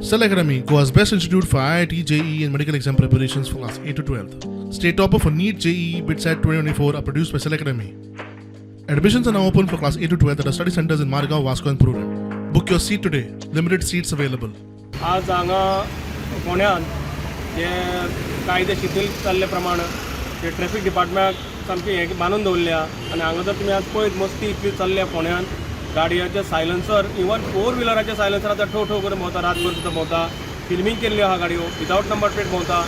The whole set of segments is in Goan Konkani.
Cell Academy, Goa's best institute for IIT, JEE, and medical exam preparations for class 8 to 12. State topper for NEET, JEE, BITSAT 2024 are produced by Cell Academy. Admissions are now open for class 8 to 12 at our study centers in Margao, Vasco, and Prudent. Book your seat today. Limited seats available. आज हांगा फोंड्यान जे कायदे शिथील जाल्ले प्रमाण जे ट्रॅफिक डिपार्टमेंटाक सामकें हें बांदून दवरल्या आनी हांगा जर तुमी आज पळयत, मस्ती इतली चल्ल्या फोंड्यान. गाडयांचे सायलन्सर, इवन फोर व्हिलराचे सायलन्सर आतां ठो ठो करून भोंवता, रातभर सुद्दां भोंवता. फिल्मींग केल्ल्यो आहा गाडयो, विदावट नंबर प्लेट भोंवता.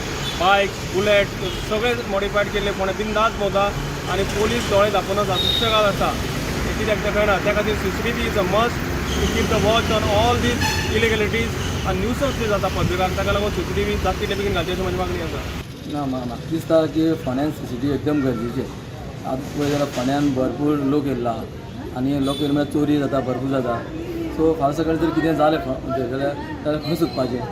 बायक, बुलेट सगळे मॉडिफायड केल्ले फोंड्या बिंदास भोंवता आनी पोलीस दोळे धांपून आसा. दुसरें गजाल आसा, तें कित्याक तें कळना. त्या खातीर CCTV is a must to keep the watch on all these illegalities आनी न्यूसन्स बी जाता पब्लिकाक. ताका लागून सीसीटीव्ही जाता तितले बेगीन घालचे अशी म्हजी मागणी आसा. ना, म्हाका दिसता की फोंड्यान सीसीटीव्ही एकदम गरजेचे. आतां पळय जाल्यार फोंड्यान भरपूर लोक येयला आनी लोक येयले म्हळ्यार चोरी जाता, भरपूर जाता. सो फाल्यां सकाळीं जर कितें जालें जाल्यार जाल्यार खंय सोदपाचें?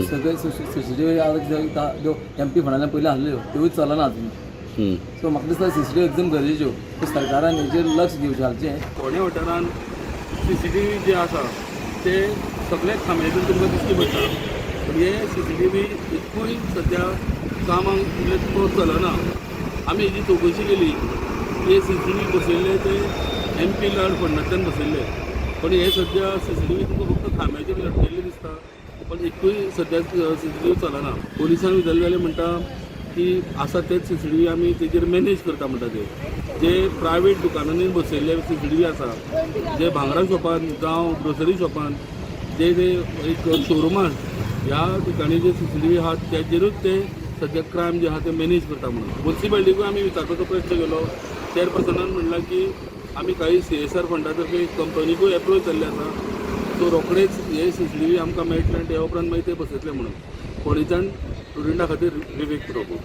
सगळे सीसीटीव्ही आतां त्यो एमपी फंडांतल्यान पयलीं आसल्यो, त्योय चलना अजून. सो म्हाका दिसता सीसीटीव्ही एकदम गरजेच्यो. सो सरकारान हेजेर लक्ष दिवचें, घालचें. फोंडें वाठारान सीसीटीव्ही जे आसा ते सगळे खांब्याचेर तुमकां दिश्टी पडटा, पूण हे सीसीटीव्ही इतकूय सद्या कामाक म्हणजे तो चलना. आमी हेजी चवकशी केली, हे सीसीटीव्ही बसयल्ले ते एमपी लॅड फंडांतल्यान बसयल्ले, पण हे सद्या सीसीटीव्ही तुमकां फक्त खांब्याचेर लटकयल्ले दिसता, पण एकूय सद्या सीसीटीव्ही चलना. पोलिसांक विचारलें जाल्यार म्हणटा की आसा तेच सीसीटीव्ही आमी तेजेर मॅनेज करता म्हणटा. ते जे प्रायवेट दुकानांनी बसयल्ले सीसीटीव्ही आसा, जे भांगरा शॉपान जावं ग्रोसरी शॉपान, जे जे एक शोरुमान, ह्या ठिकाणी जे सीसीटीव्ही आहात तेजेरूच ते सद्या क्रायम जे आहा ते मॅनेज करता म्हणून. मुन्सिपालिटीकूय आमी विचारपाचो प्रयत्न केलो. चेअरपर्सनान म्हणलां की आमी काही सीएसआर फंडा तर्फे कंपनीकूय एप्रोच जाल्ले आसा, सो रोखडेच हे सीसीटीव्ही आमकां मेळटले आनी त्या उपरांत मागीर ते बसयतले म्हणून. फोंडेच्यान स्टुडंटा खातीर विवेक प्रभू.